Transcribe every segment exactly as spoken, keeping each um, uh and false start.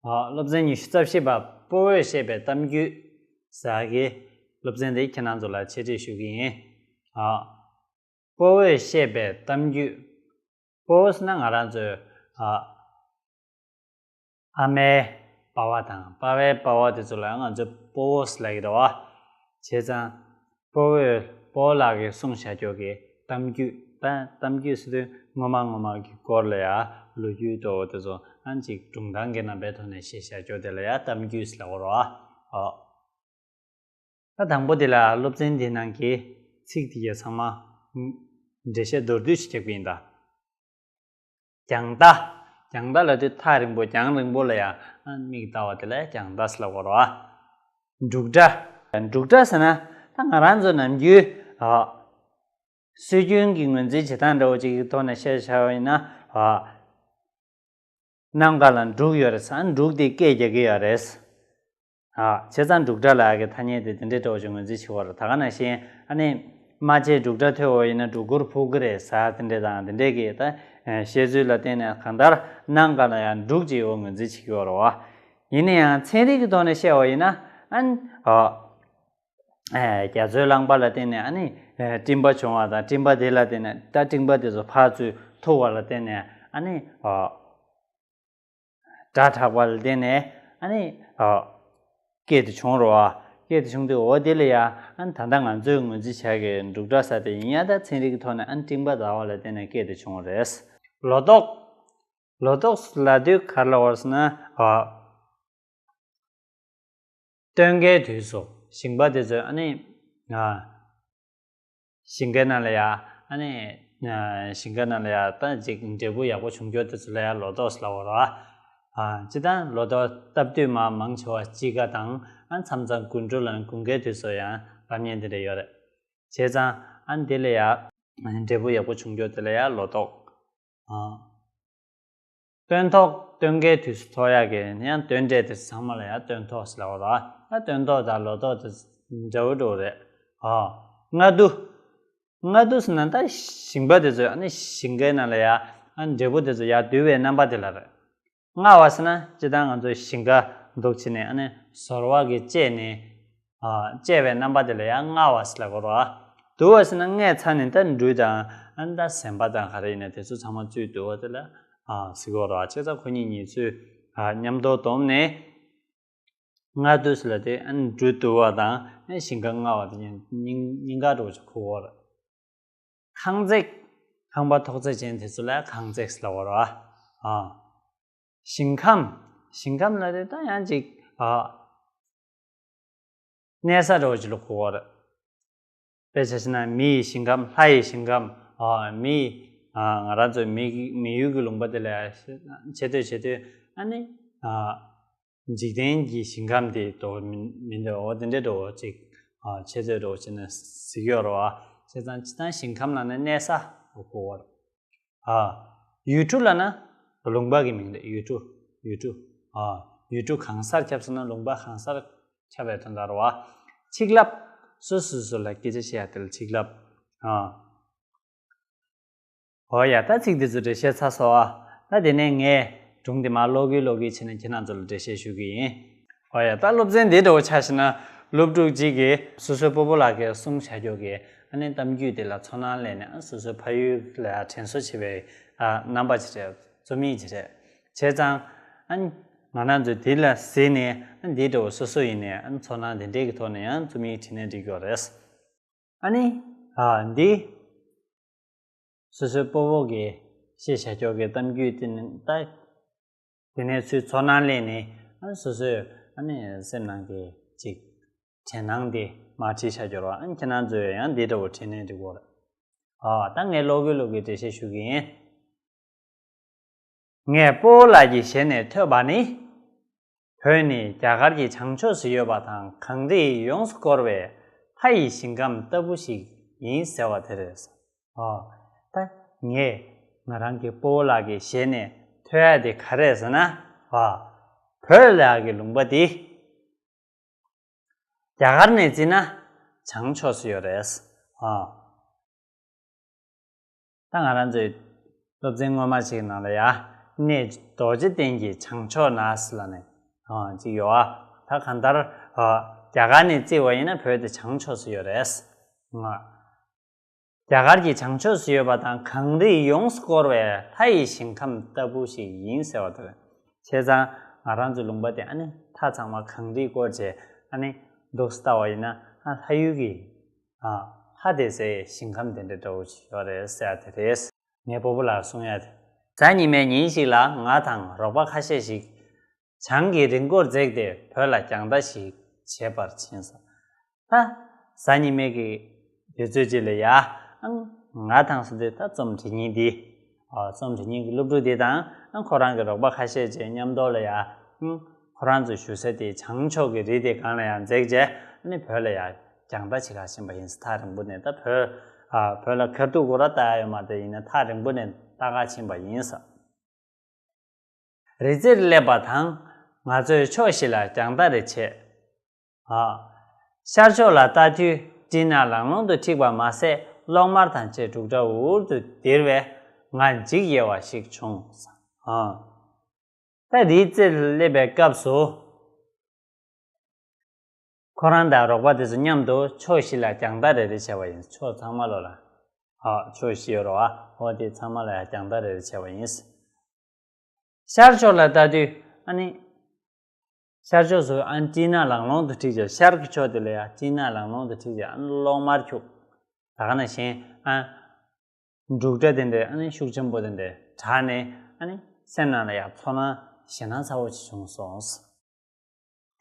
ཨ། སློབ་ཚན་ཉི་ཤུ་རྩ་བཞི་པ། སྤོ་བོས་བཤད་པའི་གཏམ་རྒྱུད་ཟེར་གྱི་སློབ་ཚན་དེ་ཁྱེད་རང་ཚོ་ལ་འཆད་ཁྲིད་ཞུ་གི་ཡིན། ཨ། སྤོ་བོས་བཤད་པའི་གཏམ་རྒྱུད། སྤོ་བོ་ཟེར་ན་ང་རང་ཚོའི། ཨ། ཨ་མའི་པ་ཕ་དང་པ་ཕའི་པ་ཕ་དེ་ཚོ་ལ་ང་ཚོས་སྤོ་བོ་ཟེར་ལབ་ཀྱི་རེད་བ། བྱས་ཙང་སྤོ་བོས་སྤོ་བོ་ལགས་ཀྱིས་གསུངས་བཞག་ཀྱོག་གི་གཏམ་རྒྱུད། ད་གཏམ་རྒྱུད་ཟེར་དུས་སྔོན་མ་སྔོན་མ་གི་སྐོར་ལ་ཡ་ལོ་རྒྱུས་འདྲ་བོ་དེ་ཚོ་ཨ་ནི་ཅིག་སྒྲུང་གཏམ་གྱི་རྣམ་པའི་ཐོག་ནས་བཤད་བཞག་ཀྱོག་དེ་ལ་ཡ་གཏམ་རྒྱུད་ཟེར་ལབ་ཀྱི་རེད་བ། ཨོ། ད་དང་པོ་དེ་ལ་སློབ་ཚན་འདི་ནང་གི་ཚིག་དེ་གའི་ཚང་མ་འགྲེལ་བཤད་མདོར་བསྡུས་ཤིག་རྒྱག་གི་ཡིན་ད། རྒྱང་ལྟ། རྒྱང་ལྟ་ལབ་དུས་ཐག་རིང་པོ་རྒྱང་རིང་པོ་ལ་ཡང་མིག་ལྟ་བ་དེ་ལ་རྒྱང་ལྟ་ཟེར་ལབ་ཀྱི་རེད་བ། འབྲུག་སྒྲ། འབྲུག་སྒྲ་ཟེར་ན་ད་ང་རང་ཚོ་ནམ་རྒྱུན། ཨ། སྲོལ་རྒྱུན་གྱི་ངོས་འཛིན་བྱེད་སྟངས་འདྲ་བོ་ཅིག་གི་ཐོག་ནས་བཤད་བྱ་བ་ཡིན་ན། ཨ། གནམ་གང་ལ་འབྲུག་ཡོད་རེད་ཟེར། འབྲུག་དེ་སྐད་རྒྱག་གི་ཡོད་རེད། ཨ། བྱས་ཙང་འབྲུག་སྒྲ་ལབ་ཡག་གི་ཐ་སྙད་དེ་དེ་འདྲའི་འདྲ་བོ་ཅིག་ངོས་འཛིན་བྱེད་ཀྱི་ཡོད་རེད། ད་ག་ནང་བཞིན་ཨ་ནི་རྨ་བྱའི་འབྲུག་སྒྲ་ཐོས་པ་ཡིན་ན་སྒྲོ་སྐུར་ཕོག་གི་རེད་ཟེར་དེ་འདྲ་དང་དེ་འདྲའི་གི་ད་བཤད་ཚུལ་ལ་བརྟེན་ནས་གང་ལྟར་གནམ་གང་ལ་ཡང་འབྲུག་ཅིག་ཡོད་ངོས་འཛིན་བྱེད་ཀྱི་ཡོད་རེད་བ། ཡིན་ན་ཡང་ཚན་རིག་གི་ཐོག་ནས་བཤད་པ་ཡིན་ན་ཨ་ནི། ཨ། ཨེ། རྒྱ་མཚོའི་རླངས་པ་ལ་བརྟེན་ནས་ཨ་ནི། ཨེ། སྤྲིན་པ་བྱུང་བ་དང་སྤྲིན་པ་དེ་ལ་བརྟེན་ནས་ད་སྤྲིན་པ་དེ་ཚོ་ཕར་ཚུར་འཐུག་པ་ལ་བརྟེན་ནས་ཨ་ནི། ཨ། སྒྲ་གྲགས་པ་ལ་བརྟེན་ནས་ཨ་ནི། ཨ། སྐད་དེ་བྱུང་རེད་བ། སྐད་དེ་བྱུང་དུས་འོ་དེ་ལ་ཡ་ཨ་ནི་ད་ལྟ་ང་ཚོས་ངོས་འཛིན་བྱ་གི་འབྲུག་སྒྲ་ཟེར་དེ་ཡིན་ཡ། ད་ཚན་རིག་གི་ཐོག་ནས་ཨ་ནི་སྤྲིན་པ་འཛར་བ་ལ་བརྟེན་ནས་སྐད་དེ་བྱུང་བ་རེད། ལོ་ཏོག་ལོ་ཏོག་ལབ་དུས་ག་རེ་ལབ་པ་རེད་ཟེར་ན། ཨ། སྟོན་ཁའི་དུས་སུ་ཞིང་པ་དེ་ཚོས་ཨ་ནི། ཨ། ཞིང་ཁའི་ནང་ལ་ཡ་ཨ་ནི། ཨ། ཞིང་ཁ་ནང་ལ་ཡ་ད་ཅིག་འབྲས་བུ་ཡག་པོ་བྱུང་ཀྱོག་དེ་ཚོ་ལ་ཡ་ལོ་ཏོག་ཟེར་ལབ་ཀྱི་ཡོད་རེད་བ། ཨ། སྤྱིར་བཏང་ལོ་ཏོག་བཏབ་དུས་མ་མང་ཆེ་བ་དཔྱིད་ཀ་དང་ཨ་མཚམས་མཚམས་དགུན་འབྲུ་ལ་དགུན་ཁའི་དུས་སུ་ཡང་བབས་མཁན་དེ་འདྲ་ཡོད་རེད། བྱས་ཙང་ཨ་འདི་ལ་ཡ་འབྲས་བུ་ཡག་པོ་བྱུང་ཀྱོག་དེ་ལ་ཡ་ལོ་ཏོག། ཨ། སྟོན་ཐོག་སྟོན་ཁའི་དུས་སུ་ཐོག་ཡག་གི་ཡང་སྟོན་འབྲས་དེ་ཚང་མ་ལ་ཡང་སྟོན་ཐོག་ཟེར་ལབ་ཀྱི་ཡོད་རེད་བ། ད་སྟོན་ཐོག་དང་ལོ་ཏོག་དེ་འདྲ་བོ་འདྲ་བོ་རེད། ཨ། རྔ་བསྡུ། རྔ་བསྡུ་ཟེར་ན་ད་ཞིང་པ་དེ་ཚོས་ཨ་ནི་ཞིང་ཁའི་ནང་ལ་ཡ་ཨ་འབྲས་བུ་དེ་ཚོ་ཡར་བསྡུ་བའི་རྣམ་པ་དེ་ལ་རེད། རྔ་བ་ཟེར་ན་སྤྱིར་བཏང་ང་ཚོའི་ཞིང་ཁ་འདུག་བྱས་ནས་ཨ་ནི་ཟོར་བ་གིས་བཅད་ནས། ཨ། བཅད་པའི་རྣམ་པ་དེ་ལ་ཡང་རྔ་བ་ཟེར་ལབ་ཀྱི་ཡོད་རེད་བ། བསྡུ་བ་ཟེར་ན་རྔས་ཚ་ནས་ད་འབྲུ་དང་ཨ་ནི་ད་ཟན་པ་དང་ག་རེ་ཡིན་ན་དེ་ཚོ་ཚང་མ་བཙུད་བསྡུ་བ་དེ་ལ། ཨ། ཟེར་གྱི་ཡོད་རེད་བ། བྱས་ཙང་ཁོ་གཉིས་གཉིས་ཚོས། ཨ། མཉམ་དུ་བསྡོམས་ནས་རྔ་བསྡུ་ཟེར་ལབ་དེ་ཨ་ནི་འབྲུ་བསྡུ་བ་དང་ཨ་ནི་ཞིང་ཁ་རྔ་བ་དེ་གཉིས་གཉིས་ཀ་འདྲ་བོ་ཅིག་གོ་གི་ཡོད་རེད། ཁང་བརྩེགས། ཁང་པ་ཐོག་བརྩེགས་ཅན་དེ་ཚོ་ལ་ཁང་བརྩེགས་ལབ་ཀྱི་ཡོད་རེད་བ། ཨ། ཞིང་ཁམས། ཞིང་ཁམས་ལབ་དུས་ད་ཡང་ཅིག་ཨ། གནས་ས་འདྲ་བོ་ཅིག་ལ་གོ་གི་ཡོད་རེད། དཔེ་ཆ་བཞག་ན་མི་ཡི་ཞིང་ཁམས། ལྷ་ཡི་ཞིང་ཁམས། ཨ། མི། ཨ། ང་རང་ཚོའི་མི་མི་ཡུལ་གྱི་ལུང་པ་དེ་ལ་ཆེ་བསྟོད་བྱེད་དུས་ཨ་ནི། ཨ། འཇིག་རྟེན་གྱི་ཞིང་ཁམས་དེ་དོ་མི་མི་འདོད་འོ་དེ་འདྲའི་འདྲ་བོ་ཅིག་ཨ། ཆེ་བསྟོད་འདྲ་བོ་བྱས་ནས་ཟེར་གྱི་ཡོད་རེད་བ། བྱས་ཙང་སྤྱིར་བཏང་ཞིང་ཁམས་ལབ་ན་གནས་ས་གོ་གི་ཡོད་རེད། ཨ། ཡུལ་གྲུ་ལབ་ན་ལུང་པ་གི་མིང་རེད། ཡུལ་གྲུ། ཡུལ་གྲུ། ཨ། ཡུལ་གྲུ་གང་སར་ཁྱབ་ཟེར་ན་ལུང་པ་གང་སར་ཁྱབ་པའི་དོན་དག་རེད་བ། ཆིག་ལབ། སོ་སོ་སོ་ལ་སྐད་ཆ་བཤད་ཡ་དེ་ལ་ཆིག་ལབ། ཨ། འོ་ཡ། ད་ཚིག་འདི་ཚོ་འགྲེལ་བཤད་ཚར་སོང་ཨ། ད་དེ་ནས་ངས་སྒྲུང་འདི་མར་ཀློག་གིན་ཀློག་གིན་བྱས་ནས་ཁྱེད་རང་ཚོ་ལ་འགྲེལ་བཤད་ཞུ་གི་ཡིན། འོ་ཡ། ད་སློབ་ཚན་འདི་འདྲ་བོ་ཆ་བཞག་ན་སློབ་ཕྲུག་གཅིག་གིས་སོ་སོའི་སྤོ་བོ་ལགས་ཀྱིས་གསུངས་བཞག་ཀྱོག་གི་ཨ་ནི་གཏམ་རྒྱུད་དེ་ལ་ཚོར་སྣང་སླེབས་ནས་ཨ་སོ་སོའི་ཕ་ཡུལ་ལ་དྲན་གསོ་བྱེད་པའི་ཨ་རྣམ་པ་ཅིག་རེད། རྩོམ་ཡིག་ཅིག་རེད། བྱས་ཙང་ཨ་ནི་ང་རང་ཚོས་འདི་ལ་གཟིགས་ནས་ཨ་འདི་འདྲ་བོ་སོ་སོ་ཡིན་ནའི་ཨ་ནི་ཚོར་སྣང་དེ་འདྲའི་གི་ཐོག་ནས་ཡང་རྩོམ་ཡིག་བྲིས་ན་འགྲིག་ཀྱོག་རེད། ཨ་ནི། ཨ། འདི། སོ་སོའི་སྤོ་བོ་གིས་བཤད་བཞག་ཀྱོག་གི་གཏམ་རྒྱུད་དེ་ནི་ད། དེ་ནས་ཚུར་ཚོར་སྣང་སླེབས་ནས་ཨ་སོ་སོའི་ཨ་ནི་སེམས་ནང་གི་ཅིག་དྲན་སྣང་དེ་མར་བྲིས་བཞག་ཀྱོག་རེད་བ། ཨ་ནི་ཁྱེད་རང་ཚོས་ཡང་འདི་འདྲ་བོ་བྲིས་ནའི་འགྲིག་གི་རེད། ཨ། ད་ངས་ཀློག་གིན་ཀློག་གིན་འགྲེལ་བཤད་ཞུ་གི་ཡིན། ངས་སྤོ་བོ་ལགས་ཀྱི་ཞལ་ནས་ཐོས་པ་ནི། བོད་ནི་རྒྱ་གར་གྱི་བྱང་ཕྱོགས་སུ་ཡོད་པ་དང་གངས་རིས་ཡོངས་སུ་བསྐོར་བའི་ལྷ་ཡི་ཞིང་ཁམས་ལྟ་བུ་ཞིག་ཡིན་ཟེར་བ་དེ་རེད། ཨོ། ད་ངས་ང་རང་གི་སྤོ་བོ་ལགས་ཀྱི་ཞལ་ནས་ཐོས་ཡ་དེ་ག་རེ་རེད་ཟེར་ན། ཨོ། བོད་ལ་ཡག་གི་ལུང་པ་འདི། རྒྱ་གར་ནས་བརྩིས་ན་བྱང་ཕྱོགས་སུ་ཡོད་རེད། ཨ། ད་ང་རང་ཚོའི་སློབ་ཚན་སྔོན་མ་ཞིག་ནང་ལ་ཡ། གནས་རྡོ་རྗེ་གདན་གྱི་བྱང་ཕྱོགས་ན་ཟེར་ལབ་ནས་ ཨ་ཅིག་ཡོད་ཨ། ད་གང་ལྟར་ཨ་རྒྱ་གར་ནས་བརྩིས་པ་ཡིན་ན་བོད་དེ་བྱང་ཕྱོགས་སུ་ཡོད་རེད། ཨ་རྒྱ་གར་གྱི་བྱང་ཕྱོགས་སུ་ཡོད་པ་དང་གངས་རིས་ཡོངས་སུ་བསྐོར་བའི་ལྷ་ཡི་ཞིང་ཁམས་ལྟ་བུ་ཞིག་ཡིན་ཟེར་བ་དེ་རེད། བྱས་ཙང་ང་རང་ཚོའི་ལུང་པ་དེ་ཨ་ནི་མཐའ་ཚང་མ་གངས་རིས་བསྐོར་བྱས་ཨ་ནི་འདུག་སེ་ལྟ་བ་ཡིན་ན་ཨ་ལྷ་ཡུལ་གྱི་ཨ་ལྷ་དེ་ཚོའི་ཞིང་ཁམས་དེ་འདྲ་འདྲ་བོ་ཞིག་ཡོད་རེད་ཟེར་བ་དེ་རེད། ངའི་སྤོ་བོ་ལགས་གསུང་ཡ་དེ། གཟའ་ཉི་མའི་ཉིན་ཞིག་ལ་ང་དང་རོགས་པ་ཁ་ཤས་ཤིག་བྱང་གི་རི་མགོར་འཛེགས་ཏེ་བོད་ལ་རྒྱང་ལྟ་ཞིག་བྱེད་པར་ཕྱིན་སོང་། ད་གཟའ་ཉི་མའི་གི་དུས་ཚོད་ཅིག་ལ་ཡ། ཨང་། ང་དང་སུ་དེ་ད་རྩོམ་འབྲི་མཁན་འདི། ཨ་རྩོམ་འབྲི་མཁན་གྱི་སློབ་ཕྲུག་དེ་དང་ཨང་ཁོ་རང་གི་རོགས་པ་ཁ་ཤས་བཅས་མཉམ་དུ་ལ་ཡ། ཨང་། ཁོ་རང་ཚོའི་བཞུགས་ས་དེ་བྱང་ཕྱོགས་ཀྱི་རི་དེ་སྒང་ལ་ཡ་འཛེགས་བྱས་ཨ་ནི་བོད་ལ་ཡ་རྒྱང་ལྟ་བྱེད་གར་ཕྱིན་པ་ཡིན། ཐག་རིང་པོ་ནས་ད་བོད། ཨ་བོད་ལ་ཁ་ཐུག་སྒོ་ར་ལྟ་ཡ་ཡོད་མ་རེད། ཡིན་ན་ཐག་རིང་པོ་ནས་ལྟ་གར་ཕྱིན་པ་ཡིན་ས། རི་རྩེར་སླེབས་པ་དང་ང་ཚོས་ཕྱོགས་བཞི་ལ་རྒྱང་ལྟ་རེ་བྱས། ཨ། ཤར་ཕྱོགས་ལ་ལྟ་དུས་སྤྲིན་ནག་ལང་ལོང་དུ་འཁྲིགས་པ་མ་ཟད་གློག་དམར་དང་བཅས་འབྲུག་སྒྲ་འུར་འུར་དུ་ལྡིར་བས་ང་འཇིགས་ཡེར་བ་ཞིག་བྱུང་། ཨ། ད་རི་རྩེར་སླེབས་པའི་སྐབས་སུ། ཁོ་རང་དང་རོགས་པ་དེ་ཚོ་མཉམ་དུ་ཕྱོགས་བཞི་ལ་རྒྱང་ལྟ་རེ་རེ་བྱས་པ་ཡིན། ཕྱོགས་ཚང་མ་ལོ་ལ། ཨ། ཕྱོགས་བཞི་ཡོད་རེད་བ། འོ་དེ་ཚང་མ་ལ་ཡང་རྒྱང་ལྟ་རེ་རེ་བྱས་པ་ཡིན། ཤར་ཕྱོགས་ལ་ལྟ་དུས་ཨ་ནི། ཤར་ཕྱོགས་སུ་ཨ་ནི་སྤྲིན་ནག་ལང་ལོང་དུ་འཁྲིགས་བྱས། ཤར་གྱི་ཕྱོགས་དེ་ལ་ཡང་སྤྲིན་ནག་ལང་ལོང་དུ་འཁྲིགས་བྱས་ཨ་ནི་གློག་དམར་འཁྱུག་ད་ག་ནང་བཞིན་ཨ། འབྲུག་སྒྲ་དེ་འདྲའི་ཨ་ནི་ཤུགས་ཆེན་པོ་དེ་འདྲའི་གྲགས་ནས་ཨ་ནི་སེམས་ནང་ལ་ཡང་ཚོར་སྣང་ཞེད་སྣང་ཚ་བོ་ཞིག་བྱུང་སོང་།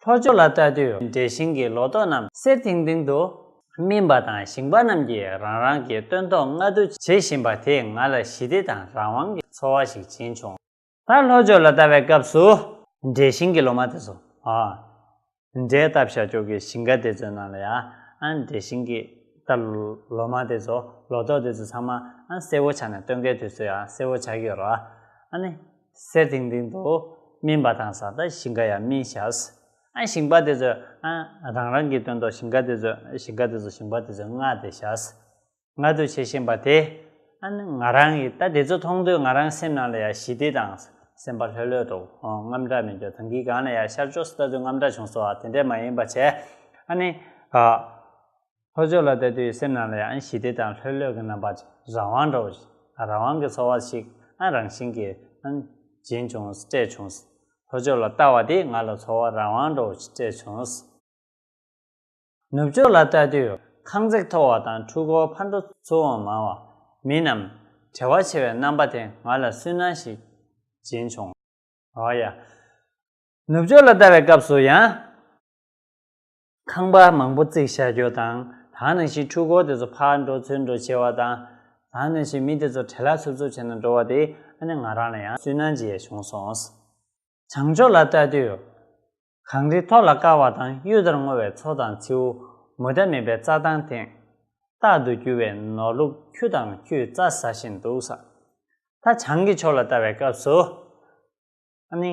ལྷོ་ཕྱོགས་ལ་ལྟ་དུས་འབྲས་ཞིང་གི་ལོ་ཏོག་རྣམས་གསེར་ཐིང་ཐིང་དུ་སྨིན་པ་དང་ཞིང་པ་རྣམས་ཀྱིས་རང་རང་གི་སྟོན་ཐོག་བརྔ་བསྡུ་བྱེད་བཞིན་པ་དེས་ང་ལ་ཞི་བདེ་དང་རང་དབང་གི་ཚོར་བ་ཞིག་སྦྱིན་བྱུང་། ད་ལྷོ་ཕྱོགས་ལ་ལྟ་བའི་སྐབས་སུ་འབྲས་ཞིང་གི་ལོ་མ་དེ་ཚོ། ཨ། འབྲས་བཏབ་བཞག་ཕྱོགས་ཀྱི་ཞིང་ཁ་དེ་ཚོའི་ནང་ལ་ཡང་ཨ་འབྲས་ཞིང་གི་ད་ལོ་མ་དེ་ཚོ་ལོ་ཏོག་དེ་ཚོ་ཚང་མ་ཨ་སེར་པོ་ཆགས་ནས་སྟོན་ཁའི་དུས་ཚོད་ཡང་སེར་པོ་ཆགས་ཀྱི་ཡོད་རེད་བ། ཨ་ནི་གསེར་ཐིང་ཐིང་དུ་སྨིན་པ་དང་ས་ད་ཞིང་ཁ་ཡང་སྨིན་བཞག་ཨ་ཞིང་པ་དེ་ཚོས་ཨ་རང་རང་གི་སྟོན་ཐོག་ཞིང་ཁ་དེ་ཚོ་ཞིང་ཁ་དེ་ཚོ་ཞིང་པ་དེ་ཚོས་བརྔས་ཏེ་བཞག་བརྔ་བསྡུ་བྱེད་བཞིན་པ་དེ། ཨ་ནི་ང་རང་གིས་ད་དེ་ཚོ་མཐོང་དུས་ང་རང་སེམས་ནང་ལ་ཡང་ཞི་བདེ་དང་སེམས་པ་ལྷོད་ལྷོད་འགྲོ། ཨོ་དངངས་སྐྲག་མེད་ཀྱང་ད་གིན་གང་ལ་ཡང་ཤར་ཕྱོགས་སུ་ལྟ་དུས་དངངས་སྐྲག་བྱུང་སོང་བ་དེ་འདྲས་མ་ཡིན་པ་བྱས། ཨ་ནི། ཨ། ལྷོ་ཕྱོགས་ལ་ལྟ་དུས་སེམས་ནང་ལ་ཡང་ཞི་བདེ་དང་ལྷོད་ལྷོད་ཀྱི་རྣམ་པ་ཅིག་རང་དབང་འདྲ་བོ་ཞིག་རང་དབང་གི་ཚོར་བ་ཞིག་ཨ་རང་བཞིན་གྱིས་ཨ་སྦྱིན་བྱུང་སྤྲད་བྱུང་། ལྷོ་ཕྱོགས་ལ་ལྟ་བ་དེས་ང་ལ་ཚོར་བ་རང་དབང་འདྲ་བོ་ཞིག་སྤྲད་བྱུང་། ནུབ་ཕྱོགས་ལ་ལྟ་དུས་ཁང་བརྩེགས་མཐོ་བ་དང་འཕྲུལ་འཁོར་ཕར་འགྲོ་ཚུར་འོང་མང་བ། མི་རྣམས་བྲེལ་བ་ཆེ་བའི་རྣམ་པ་དེས་ང་ལ་སུན་སྣང་ཞིག་སྦྱིན་བྱུང་། འོ་ཡ། ནུབ་ཕྱོགས་ལ་ལྟ་བའི་སྐབས་སུ་ཡང་། ཁང་པ་མང་པོ་བརྩིགས་བཞག་རྒྱུ་དང་ད་ག་ནང་བཞིན་འཕྲུལ་འཁོར་དེ་ཚོ་ཕར་འགྲོ་ཚུར་འགྲོ་བྱེད་པ་དང་། ད་ག་ནང་བཞིན་མི་དེ་ཚོ་བྲེལ་བ་འཚུབ་འཚུབ་བྱས་ནས་འགྲོ་བ་དེས་ཨ་ནི་ང་རང་ལ་ཡང་སུན་སྣང་ཅིག་བྱུང་སོང་། བྱང་ཕྱོགས་ལ་ལྟ་དུས། གངས་རི་མཐོ་ལ་དཀར་བ་དང་གཡུ་ལྟར་སྔོ་བའི་མཚོ་དང་མཚེའུ། མུ་མཐའ་མེད་པའི་རྩྭ་ཐང་སྟེང་། རྟག་ཏུ་རྒྱུ་བའི་ནོར་ལུག་ཁྱུ་དང་ཁྱུས་རྩྭ་ཟ་བཞིན་འདུག་ས། ད་བྱང་གི་ཕྱོགས་ལ་ལྟ་བའི་སྐབས་སུ། ཨ་ནི།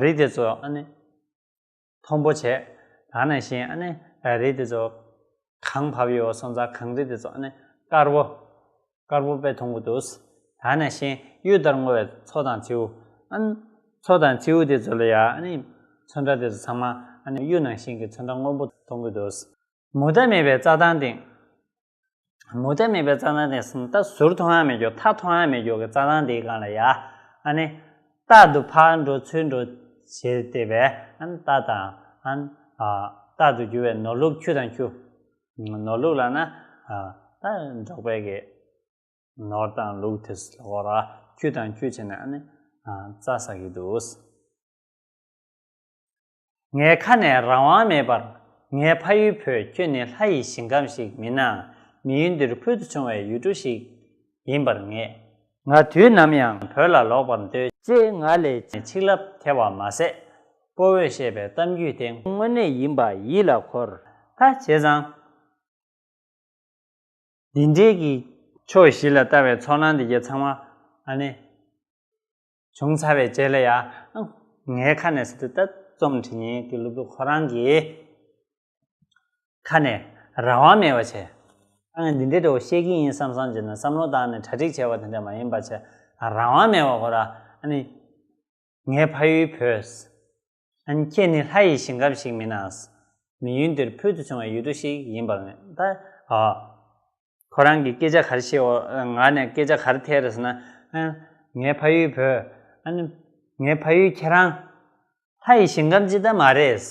རི་དེ་ཚོ་ཨ་ནི། མཐོན་པོ་བྱས། ད་ནང་བཞིན་ཨ་ནི། རི་དེ་ཚོ། གངས་བབས་ཡོད་སོང་ཙང་གངས་རི་དེ་ཚོ་ཨ་ནི། དཀར་པོ། དཀར་པོ་དཔེ་མཐོང་གི་འདུག་ད་ནང་བཞིན་གཡུ་ལྟར་སྔོ་བའི་མཚོ་དང་མཚེའུ། ཨ་ནི། མཚོ་དང་མཚེའུ་དེ་ཚོ་ལ་ཡང་ཨ་ནི། ཚོན་ཁྲ་དེ་ཚོ་ཚང་མ་ཨ་ནི་གཡུ་ནང་བཞིན་གྱི་ཚོན་ཁྲ་སྔོན་པོ་མཐོང་གི་འདུག་མུ་མཐའ་མེད་པའི་རྩྭ་ཐང་སྟེང་། མུ་མཐའ་མེད་པའི་རྩྭ་ཐང་སྟེང་ཟེར་ན་ད་ཟུར་མཐོང་ཡ་མེད་རྒྱུ་མཐའ་མཐོང་ཡ་མེད་རྒྱུ་གི་རྩྭ་ཐང་དེའི་སྒང་ལ་ཡ། ཨ་ནི། རྟག་ཏུ་ཕར་འགྲོ་ཚུར་འགྲོ་བྱས་བསྡད་པའི་ཨ་ནི་རྟ་དང་ཨ་ནི། ཨ། རྟག་ཏུ་རྒྱུ་བའི་ནོར་ལུག་ཁྱུ་དང་ཁྱུ། ནོར་ལུག་ལབ་ན། ཨ། ད་འབྲོག་པའི་གི་ནོར་དང་ལུག་དེ་ཚོ་ལ་གོ་ར་ཁྱུ་དང་ཁྱུ་བྱས་ནས་ཨ་ནི། ཨ། རྩྭ་ཟ་གི་འདུག་ངའི་ཁ་ནས་རང་དབང་མེད་པར། ངའི་ཕ་ཡུལ་བོད་ཁྱོད་ནི་ལྷ་ཡི་ཞིང་ཁམས་ཤིག་མིན་ནའང་མི་ཡུལ་འདིར་ཕུལ་དུ་བྱུང་བའི་ཡུལ་གྲུ་ཞིག་ཡིན་པར་ངེས། ང་དུས་ནམ་ཡང་བོད་ལ་ལོག་པར་འདོད། ཅེས་ང་ལས་ཆིག་ལབ་ཐེབས་པ་མ་ཟད། སྤོ་བོས་བཤད་པའི་གཏམ་རྒྱུད་དེ་དངོས་གནས་ཡིན་པ་ཡིད་ལ་འཁོར། ད་བྱས་ཙང་། འདི་འདྲའི་གི་ཕྱོགས་བཞི་ལ་ལྟ་བའི་ཚོར་སྣང་འདི་གའི་ཚང་མ་ཨ་ནི་བྱུང་ཚར་བའི་རྗེས་ལ་ཡ། ངའི་ཁ་ནས་ཟེར་དུས་ད་རྩོམ་འབྲི་མཁན་གྱི་སློབ་ཕྲུག་ཁོ་རང་གི་ཁ་ནས་རང་དབང་མེད་པ་བྱས། ཨ་ནི་འདི་འདྲའི་འདྲ་བོ་བཤད་ཀྱི་ཡིན་བསམ་བསམ་བྱས་ནས་བསམ་བློ་བཏང་ནས་གྲ་སྒྲིག་བྱས་པ་དེ་འདྲ་མ་ཡིན་པ་བྱས། རང་དབང་མེད་པ་ཁོ་ར་ཨ་ནི། ངའི་ཕ་ཡུལ་བོད། ཨ་ནི་ཁྱེད་ནི་ལྷ་ཡི་ཞིང་ཁམས་ཤིག་མིན་ན། མི་ཡུལ་འདིར་ཕུལ་དུ་བྱུང་བའི་ཡུལ་གྲུ་ཞིག་ཡིན་པར་ངེས། ད་ཨ། ཁོ་རང་གིས་སྐད་ཆ་ག་རེ་བཤད་འོ། ང་ནས་སྐད་ཆ་ག་རེ་ཐལ་རེད་ཟེར་ན། ཨ། ངའི་ཕ་ཡུལ་བོད། ཨ་ནི་ངའི་ཕ་ཡུལ་ཁྱེད་རང་ལྷ་ཡི་ཞིང་ཁམས་ཅིག་ད་མ་རེད།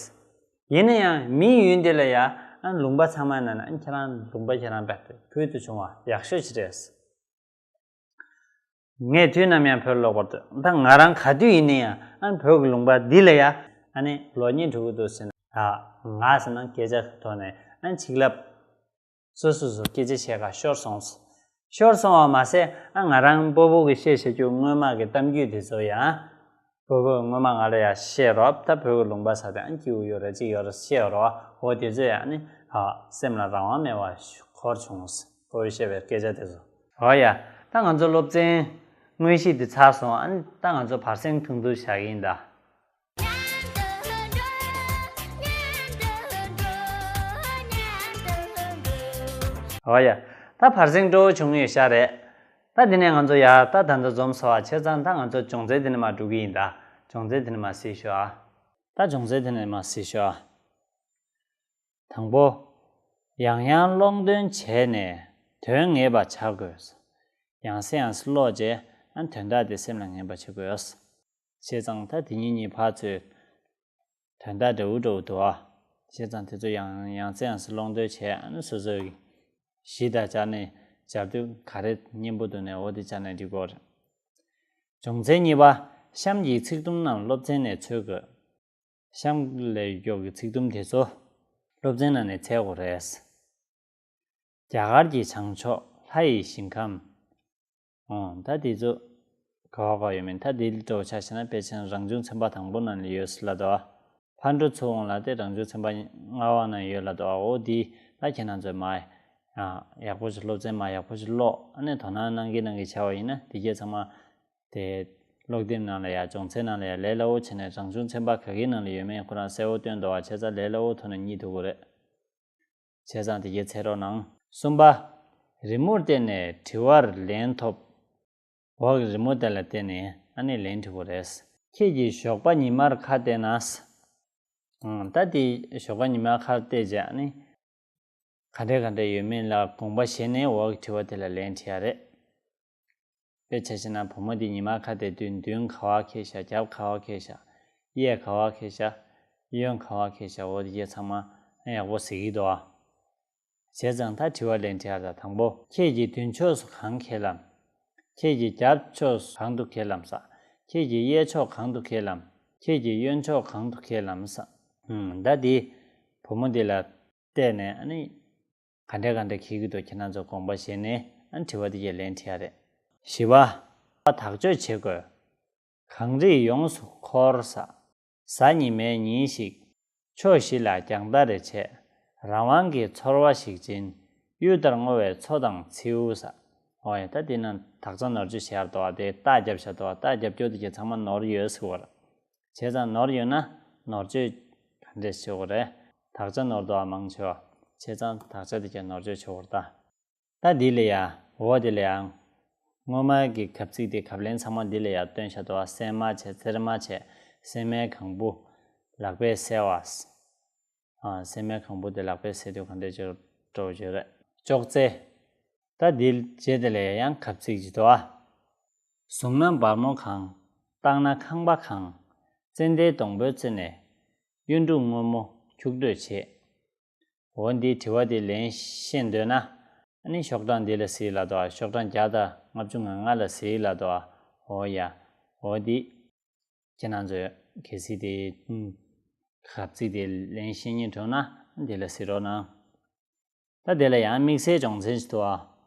ཡིན་ན་ཡང་མིའི་ཡུལ་འདི་ལ་ཡ། ཨ། ལུང་པ་ཚང་མ་ནང་ན་ཁྱེད་རང་ལུང་པ་ཁྱེད་རང་བས་ཕུལ་དུ་བྱུང་བ་ཡག་ཤོས་ཅིག་རེད། ངས་དུས་ནམ་ཡང་བོད་ལ་ལོག་པར་འདོད། ད་ང་རང་ག་དུས་ཡིན་ན་ཡང་། ཨ། བོད་ཀྱི་ལུང་པ་འདི་ལ་ཡ། ཨ་ནི་ལོ་གཉིས་འགྲོ་གི་འདུག་ཟེར་ན། ཨ། ང་ཟེར་ན་སྐད་ཆ་གི་ཐོག་ནས། ཨ། ཆིག་ལབ། སོ་སོ་སོ་སྐད་ཆ་བཤད་ག་ཤོར་སོང་། ཤོར་སོང་བ་མ་ཟད། ཨ། ང་རང་སྤོ་བོ་གི་བཤད་བཤད་རྒྱུ་སྔོན་མ་གི་གཏམ་རྒྱུད་དེ་ཚོ་ཡང་། སྤོ་བོས་སྔོན་མ་ང་ལ་ཡང་བཤད་རོགས། ད་བོད་ཀྱི་ལུང་པ་ཟེར་དེ། ཨ། སྐྱིད་པོ་ཡོད་རེད། ཅིག་ཡོད་རེད། བཤད་རོགས། འོ་དེ་ཚོ་ཡང་ནི། ཨ། སེམས་ལ་རང་དབང་མེད་པ་འཁོར་བྱུང་། སྤོ་བོས་བཤད་པའི་སྐད་ཆ་དེ་ཚོ། འོ་ཡ། ད་ང་ཚོ་སློབ་ཚན་དངོས་གཞི་དེ་ཚར་སོང་། ཨ་ནི་ད་ང་ཚོ་བར་གསེང་ཐུང་ཐུང་བཞག་གི་ཡིན་ད། འོ་ཡ། ད་བར་གསེང་སྤྲོ་བོ་བྱུང་ཡོད་ཤག་རེད། ད་འདི་ནས་ང་ཚོ་ཡ། ད་ད་ལྟ་འཛོམས་སོང་བ་བྱས་ཙང་། ད་ང་ཚོ་སྦྱོང་ཚན་འདི་ནས་མར་འགྲོ་གི་ཡིན་ད། སྦྱོང་ཚན་འདི་ནས་མར་གཟིགས་ཤོག་ཨ། ད་སྦྱོང་ཚན་འདི་ནས་མར་གཟིགས་ཤོག་ཨ། དང་པོ། ཡང་ཡང་ཀློག་འདོན་བྱས་ནས་དོན་ངེས་པ་བྱ་དགོས། ཡང་སེ་ཡང་སེ་ཀློག་བྱས། ཨ། དོན་དག་དེ་སེམས་ལ་ངེས་པ་བྱེད་དགོས། བྱས་ཙང་ད་དེ་གཉིས་གཉིས་ཕར་ཚུར་དོན་དག་འདྲ་བོ་འདྲ་བོ་འདུག་ཨ། བྱས་ཙང་དེ་ཚོ་ཡང་ཡང་སེ་ཡང་སེ་ཀློག་འདོན་བྱས། ཨ་ནི་སོ་སོའི་གཞི་དང་སྦྱར་ནས། སྦྱར་དུས་ག་རེ་སྙན་པོ་འདུག་ནས། འོ་དེ་སྦྱར་ནས་འབྲི་དགོས་རེད། སྦྱོང་ཚན་གཉིས་པ། གཤམ་གྱི་ཚིག་དུམ་རྣམས་སློབ་ཚན་ནས་འཚོལ་དགོས། གཤམ་ལ་ཡོད་ཀྱི་ཚིག་དུམ་དེ་ཚོ་སློབ་ཚན་ནང་ནས་འཚོལ་དགོས་རེད། རྒྱ་གར་གྱི་བྱང་ཕྱོགས་ལྷ་ཡི་ཞིང་ཁམས། ཨོ། ད་དེ་ཚོ་ག་བ་ག་བ་ཡོད་མེད། ད་དེ་འདྲ་བོ་ཆ་བཞག་ན། དཔེ་ཆ་རང་བྱུང་ཚན་པ་དང་པོ་ནང་ལ་ཡོད་ལབ་འདུག་ཨ། ཕར་འགྲོ་ཚུར་འོང་ལ་དེ་རང་བྱུང་ཚན་པ་ལྔ་པ་ནང་ཡོད་ལབ་འདུག་ཨ། འོ་དེ་ད་ཁྱེད་རང་ཚོས་མར། ཨ། ཡག་པོ་ཞིག་སློབ་ཚན་མར་ཡག་པོ་ཞིག་ཀློག་ཨ་ནི་དོ་སྣང་གནང་གིན་གནང་གིན་བྱས་པ་ཡིན་ན། དེ་གས་ཚང་མ་དེ་ཀློག་དེབ་ནང་ལ་ཡ། སྦྱོང་ཚན་ནང་ལ་ཡ་ལས་སླ་བོ་བྱས་ནས། རང་བྱུང་ཚན་པ་ག་གི་ནང་ལ་ཡོད་མེད་ཁོ་རང་གསལ་བོ་སྟོན་འདུག་པ། བྱས་ཙང་ལས་སླ་བོ་ཐོག་ནས་རྙེད་ཐུབ་ཀྱི་རེད། བྱས་ཙང་དེ་གས་འཚོལ་རོགས་གནང་། གསུམ་པ། རི་མོར་བལྟས་ནས་དྲི་བར་ལན་ཐོབས། འོག་གི་རི་མོ་དེ་ལ་བལྟས་ནས་ཨ་ནི་ལན་འབྲི་དགོས་རེད། ཁྱེད་ཀྱིས་ཞོགས་པ་ཉི་མར་ཁ་གཏད་ན། ཨང་། ད་དེ་ཞོགས་པ་ཉི་མར་ཁ་གཏད་བྱས། ཨ་ནི་ག་འདྲ་ག་འདྲ་ཡོད་མེད་ལ་དགོངས་པ་བཞེས་ནས། འོག་གི་དྲི་བ་དེ་ལ་ལན་འབྲི་ཡ་རེད། དཔེ་ཆ་བཞག་ན། བུ་མོ་དེ་ཉི་མ་ཁ་གཏད་དུས་མདུན་ག་པར་འཁེལ་བཞག་རྒྱབ་ག་པར་འཁེལ་བཞག་གཡས་ག་པར་འཁེལ་བཞག་གཡོན་ག་པར་འཁེལ་བཞག་འོ་དེ་གས་ཚང་མ་ཡག་པོ་གཟིགས་ཀྱི་འདུག་ཨ། བྱས་ཙང་ད་དྲི་བ་ལན་འབྲི་ཡ་ད། དང་པོ། ཁྱེད་ཀྱི་མདུན་ཕྱོགས་སུ་གང་འཁེལ་ལམ། ཁྱེད་ཀྱི་རྒྱབ་ཕྱོགས་སུ་གང་དུ་འཁེལ་ལམ་ཟེར། ཁྱེད་ཀྱི་གཡས་ཕྱོགས་གང་དུ་འཁེལ་ལམ། ཁྱེད་ཀྱི་གཡོན་ཕྱོགས་གང་དུ་འཁེལ་ལམ་ཟེར། ཨུམ། ད་དེ་བུ་མོ་དེ་ལ་བལྟས་ནས། ཨ་ནི་ག་འདྲ་ག་འདྲ་འཁེལ་གྱི་འདུག་ཁྱེད་རང་ཚོ་དགོངས་པ་བཞེས་ནས། ཨ་ནི་དྲི་བ་དེ་གས་ལན་འབྲི་ཡ་རེད། བཞི་པ། དག་བཅོས་བྱེད་དགོས། གངས་རིས་ཡོངས་སུ་འཁོར་ཟེར། གཟའ་ཉི་མའི་ཉིན་ཞིག་ཕྱོགས་བཞི་ལ་རྒྱང་ལྟ་རེ་བྱས། རང་དབང་གི་ཚོར་བ་ཞིག་སྦྱིན། གཡུ་ལྟར་སྔོ་བའི་མཚོ་དང་མཚེའུ་ཟེར། འོ་ཡ། ད་དེ་ནང་དག་ཆ་ནོར་བཅོས་བྱས་ཡོད་རེད་དོ། དེ་རྟགས་བརྒྱབ་བཞག་འདུག་རྟགས་བརྒྱབ་རྒྱུ་དེ་གས་ཚང་མ་ནོར་ཡོད་ཟེར་བ་རེད། བྱས་ཙང་ནོར་ཡོད་ན་ནོར་བཅོས་ག་འདྲས་བྱེད་དགོས་རེད། དག་ཆ་ནོར་འདུག་ཨ། མང་ཆེ་བ། བྱས་ཙང་དག་ཆ་དེ་གས་ནོར་བཅོས་བྱེད་དགོས་རེད་ད། ད་འདི་ལ་ཡ། འོ་དེ་ལ་ཡ། སྔོན་མ་གི་གབ་ཚིག་དེ། གབ་ལན་ཚང་མ་འདི་ལ་ཡ་སྟོན་བཞག་འདུག་ཨ། སྲན་མ་བྱས། ཙེར་མ་བྱས། སྲན་མའི་གང་བུ་ལག་པས་བསལ་བ། ཨ། སྲན་མའི་གང་བུ་དེ་ལག་པས་བསལ་དུས་ག་འདྲས་བྱེད་འགྲོ་བྱེད་རེད། ཅོག་ཙེ། ད་འདི་རྗེས་དེ་ལ་ཡང་གབ་ཚིག་ཅིག་འདུག་ཨ། བཟུང་ན་སྦར་མོ་གང་། བཏང་ན་ཁང་པ་གང་། ཙན་དན་སྡོང་པོའི་རྩེ་ནས། གཡུ་འབྲུག་སྔོན་མོ་འཁྱུག་འགྲོས་བྱེད། འོ་འདིའི་དྲི་བ་དེ་ལན་ཤེས་འདོད་ན། ཨ་ནི་ཤོག་གྲངས་འདི་ལ་གཟིགས་ལབ་འདུག་ཨ། ཤོག་གྲངས་བརྒྱ་དང་ལྔ་བཅུ་ང་ལྔ་ལ་གཟིགས་ལབ་འདུག་ཨ། འོ་ཡ། འོ་འདི། ཁྱེད་རང་ཚོས་གལ་སྲིད་དེ། ཨུམ། གབ་ཚིག་དེ་ལན་ཤེས་སྙིང་འདོད་ན་འདི་ལ་གཟིགས་རོགས་གནང་། ད་དེ་ལ་ཡང་དམིགས་བསལ་སྦྱོང་ཚན་ཞིག་འདུག་ཨ།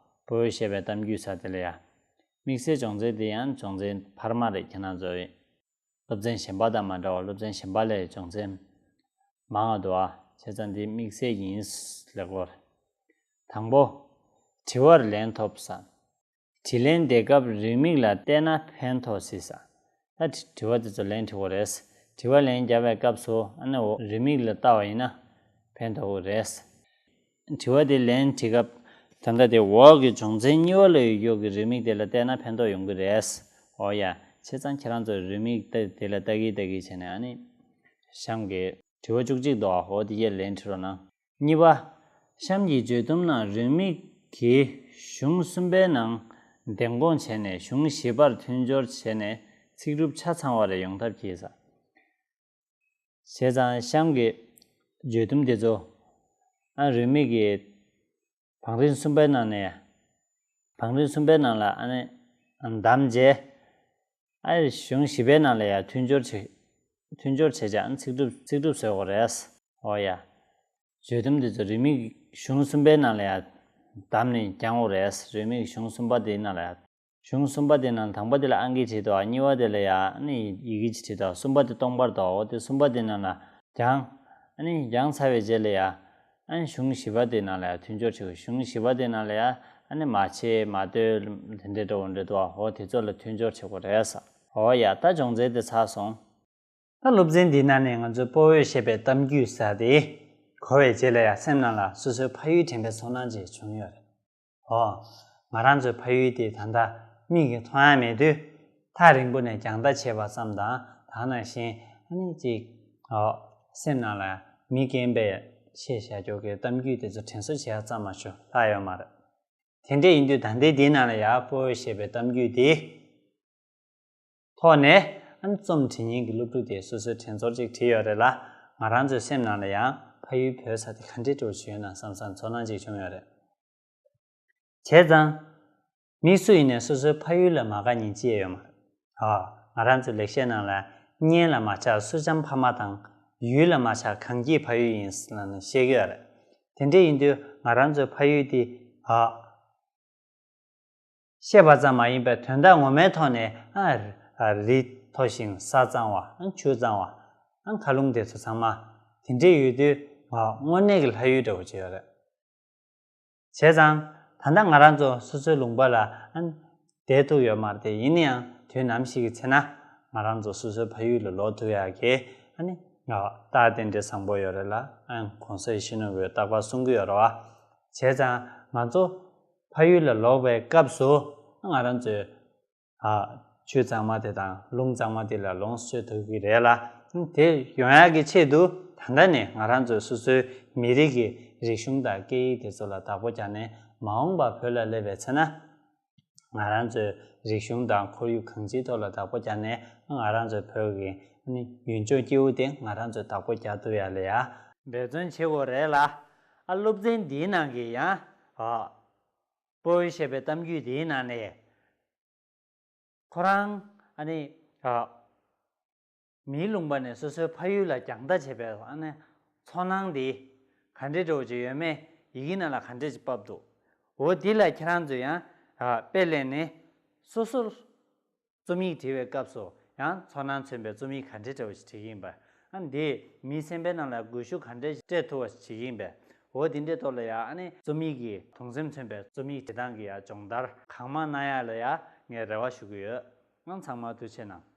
བོད་བཤད་པའི་གཏམ་རྒྱུད་ཟེར་དེ་ལ་ཡ། དམིགས་བསལ་སྦྱོང་ཚན་དེ་ཡང་སྦྱོང་ཚན་འཕར་མ་རེད། ཁྱེད་རང་ཚོའི་སློབ་ཚན་གཞན་པ་དང་མ་འདྲ་བར་སློབ་ཚན་གཞན་པ་ལས་སྦྱོང་ཚན་མང་བ་འདུག་ཨ། བྱས་ཙང་འདི་དམིགས་བསལ་ཡིན་ལབ་དགོས་རེད། དང་པོ། དྲི་བར་ལན་ཐོབས་ཟེར། དྲིས་ལན་འདེབས་སྐབས་རེའུ་མིག་ལ་བལྟས་ན་ཕན་ཐོགས་སྲིད་ཟེར། ད་དྲི་དྲི་བ་དེ་ཚོ་ལན་འབྲི་དགོས་རེད། དྲི་བ་ལན་བརྒྱབ་པའི་སྐབས་སུ་ཨ་ནི་འོ་རེའུ་མིག་ལ་ལྟ་བ་ཡིན་ན་ཕན་ཐོགས་ཀྱི་རེད། དྲི་བ་དེ་ལན་འབྲི་སྐབས། ད་ལྟ་དེ་འོག་གི་སྦྱོང་ཚན་གཉིས་པ་ལ་ཡོད་ཀྱི་རེའུ་མིག་དེ་ལ་བལྟས་ན་ཕན་ཐོགས་ཡོང་གི་རེད། འོ་ཡ། བྱས་ཙང་ཁྱེད་རང་ཚོ་རེའུ་མིག་དེ་དེ་ལ་ལྟ་གིན་ལྟ་གིན་བྱས་ནས། ཨ་ནི་ གཤམ་གྱི་དྲི་བ་བཅུ་གཅིག་འདུག་ཨ། འོ་དེ་ཡར་ལན་དྲི་རོགས་གནང་། གཉིས་པ། གཤམ་གྱི་བརྗོད་དུམ་ནང་རེའུ་མིག་གིས་གཞུང་གསུམ་པའི་ནང་བདེན་དགོངས་བྱས་ནས་གཞུང་བཞི་པར་མཐུན་སྦྱོར་བྱས་ནས་ཚིག་གྲུབ་ཆ་ཚང་བ་རེ་ཡོང་ཐབས་གྱིས། བྱས་ཙང་གཤམ་གྱི་བརྗོད་དུམ་དེ་ཚོ། ཨ། རེའུ་མིག་གི་བང་རིམ་གསུམ་པའི་ནང་ནས། བང་རིམ་གསུམ་པའི་ནང་ལ་ཨ་ནི་བདམས་རྗེས། ཨ། གཞུང་བཞི་པའི་ནང་ལ་ཡང་མཐུན་སྦྱོར་བྱེད། མཐུན་སྦྱོར་བྱས་རྗེས་ཨ་ནི་ཚིག་གྲུབ་ཚིག་གྲུབ་བཟོ་དགོས་རེད། འོ་ཡ། བརྗོད་དུམ་དེ་ཚོ་རེའུ་མིག་གཞུང་གསུམ་པའི་ནང་ལ་ཡང་བདམས་ནས་བརྒྱང་དགོས་རེད། རེའུ་མིག་གཞུང་གསུམ་པ་དེའི་ནང་ལ་ཡང་། གཞུང་གསུམ་པ་དེ་ནང་དང་པོ་དེ་ལ་ཨང་ཀི་བྲིས་འདུག་གཉིས་པ་དེ་ལ་ཡང་ཨ་ནི་ཡི་གེ་ཅིག་བྲིས་འདུག་གསུམ་པ་དེ་སྟོང་པར་འདུག་འོ་དེ་གསུམ་པ་དེ་ནང་ལ་བརྒྱངས། ཨ་ནི་བརྒྱངས་ཚར་བའི་རྗེས་ལ་ཡང་ཨ་ནི་གཞུང་བཞི་པ་དེ་ནང་ལ་ཡང་མཐུན་སྦྱོར་བྱེད་དགོས། གཞུང་བཞི་པ་དེ་ནང་ལ་ཡང་ཨ་ནི་མ་ཕྱེད་མ་ལྟོས་དེ་འདྲའི་འགྲོ་འདྲ་འདུག་འོ་དེ་ཚོ་ལ་མཐུན་སྦྱོར་བྱེད་དགོས་རེད་ས། འོ་ཡ། ད་སྦྱོང་ཚན་དེ་ཚར་སོང་། ད་སློབ་ཚན་འདིའི་ནང་ནས་ང་ཚོས་སྤོ་བོས་བཤད་པའི་གཏམ་རྒྱུད་ཟེར་དེ་གོ་བའི་རྗེས་ལ་ཡང་སེམས་ནང་ལ་སོ་སོའི་ཕ་ཡུལ་དྲན་པའི་ཚོར་སྣང་ཅིག་བྱུང་ཡོད་རེད། ཨོ། ང་རང་ཚོའི་ཕ་ཡུལ་དེ་ད་ལྟ་མིག་གིས་མཐོང་ཡ་མེད་དུས། ཐག་རིང་པོ་ནས་རྒྱང་ལྟ་བྱས་པ་ཙམ་དང་། ད་ནང་བཞིན་ཨ་ནི་ཅིག་ཨོ། སེམས་ནང་ལ་མི་རྒན་པས་བཤད་བཞག་རྒྱུ་གི་གཏམ་རྒྱུད་དེ་ཚོ་དྲན་གསོ་བྱེད་ཡ་ཙམ་མ་གཏོགས་ལྷག་ཡོད་མ་རེད། དེ་འདྲ་ཡིན་དུས་ད་ལྟའི་འདིའི་ནང་ལ་ཡང་སྤོ་བོས་བཤད་པའི་གཏམ་རྒྱུད་དེ་ཐོག་ནས། ཨ་ནི་རྩོམ་འབྲི་མཁན་གྱི་སློབ་ཕྲུག་དེས་སོ་སོའི་དྲན་ཚོར་ཅིག་བྲིས་ཡོད་རེད་ལ། ང་རང་ཚོའི་སེམས་ནང་ལ་ཡང་ཕ་ཡུལ་བོད་ས་དེ་ག་འདྲའི་འདྲ་བོ་ཅིག་ཡོད་ན་བསམ་བསམ་ཚོར་སྣང་ཅིག་བྱུང་ཡོད་རེད། བྱས་ཙང་། མི་སུ་ཡིན་ནས་སོ་སོའི་ཕ་ཡུལ་ལ་མ་དགའ་མཁན་ཅི་ཡང་ཡོད་མ་རེད། ཨ། ང་རང་ཚོའི་ལེགས་བཤད་ནང་ལ། གཉེན་ལ་མ་ཆགས་སུ་འཇམ་ཕ་མ་དང་། ཡུལ་ལ་མ་ཆགས་གངས་སྐྱིད་ཕ་ཡུལ་ཡིན་ལབ་ནས་བཤད་ཀྱི་ཡོད་རེད། དེ་འདྲ་ཡིན་དུས་ང་རང་ཚོའི་ཕ་ཡུལ་དེ། ཨ། བཤད་པ་ཙམ་མ་ཡིན་པར་དོན་དག་ངོ་མའི་ཐོག་ནས། ཨ། རི་མཐོ་ཞིང་ས་གཙང་བ། ཨ། ཆུ་གཙང་བ། ཨ། མཁའ་རླུང་དེ་ཚོ་ཚང་མ་དེ་འདྲ་ཡོད་དུས། ཨ། དངོས་གནས་ཀྱི་ལྷ་ཡུལ་འདྲ་བོ་ཅིག་ཡོད་རེད། བྱས་ཙང་། ད་ལྟ་ང་རང་ཚོ་སོ་སོའི་ལུང་པ་ལ། ཨ། བསྡད་ཐུབ་ཡོད་མ་རེད་དེ། ཡིན་ན་ཡང་དུས་ནམ་ཞིག་གི་ཚེ་ན། ང་རང་ཚོ་སོ་སོའི་ཕ་ཡུལ་ལ་ལོག་ཐུབ་ཡག་གི། ཨ་ནི། ཨ། རྟགས་རྟེན་འབྲེལ་བཟང་པོ་ཡོད་རེད་ལ། ཨ། གོང་ས་ཡིད་བཞིན་ནོར་བུས་རྟག་པར་གསུང་གི་ཡོད་རེད་བ། བྱས་ཙང་ང་ཚོ་ཕ་ཡུལ་ལ་ལོག་པའི་སྐབས་སུ་ང་རང་ཚོས། ཨ། ཆུ་གཙང་མ་དེ་དང་རླུང་གཙང་མ་དེ་ལ་ལོངས་སྤྱོད་ཐུབ་ཀྱི་རེད་ལ། དེ་ཡོང་ཡག་གི་ཆེད་དུ་ད་ལྟ་ནས་ང་རང་ཚོས་སོ་སོའི་མི་རིགས་ཀྱི་རིག་གཞུང་དང་སྐད་ཡིག་དེ་ཚོ་ལ་བདག་པོ་རྒྱག་ནས། མ་འོངས་པ་བོད་ལ་སླེབས་པའི་ཚེ་ན། ང་རང་ཚོའི་རིག་གཞུང་དང་ཁོར་ཡུག་གང་ཅིའི་ཐོག་ལ་བདག་པོ་རྒྱག་ནས། ང་རང་ཚོའི་བོད་ཀྱི་ཡུལ་ལྗོངས་སྐྱིད་པོ་དེ་ང་རང་ཚོས་བདག་པོ་རྒྱག་ཐུབ་ཡག་ལ་ཡ་འབད་བརྩོན་བྱེད་དགོས་རེད་ལ། ཨ། སློབ་ཚན་འདིའི་ནང་གི་ཡང་། ཨ། སྤོ་བོས་བཤད་པའི་གཏམ་རྒྱུད་འདིའི་ནང་ནས། ཁོ་རང་། ཨ་ནི། ཨ། མིའི་ལུང་པ་ནས་སོ་སོའི་ཕ་ཡུལ་ལ་རྒྱང་ལྟ་བྱས་པའི། ཨ་ནི། ཚོར་སྣང་འདི་ག་འདྲའི་འདྲ་བོ་ཅིག་ཡོད་མེད་ཡི་གེ་ནང་ལ་ག་འདྲ་ཅིག་ཕབ་འདུག་འོ་འདི་ལ་ཁྱེད་རང་ཚོས་ཡང་། ཨ། དཔེ་ལེན་ནས་སོ་སོར་རྩོམ་ཡིག་བྲིས་པའི་སྐབས་སུ་ཡང་ཚོར་སྣང་མཚོན་པའི་རྩོམ་ཡིག་ག་འདྲའི་འདྲ་བོ་ཞིག་བྲིས་ཀྱི་ཡིན་པ། ཨ། འདིས་མིའི་སེམས་པའི་ནང་ལ་སྒུལ་ཤུགས་ག་འདྲ་ཞིག་སྤྲད་ཐུབ་པ་ཞིག་བྱེད་ཀྱི་ཡིན་པས། འོ་འདི་འདྲའི་ཐོག་ལ་ཡང་། ཨ་ནི། རྩོམ་ཡིག་གི་གདུང་སེམས་མཚོན་པའི་རྩོམ་ཡིག་བྲིས་སྟངས་ཀྱི་ཡང་སྦྱོང་བརྡར་གང་མང་གནང་ཡག་ལ་ཡང་ངས་རེ་བ་ཞུ་གི་ཡོད། ཨང་། ཚང་མ་ཐུགས་རྗེ་གནང་།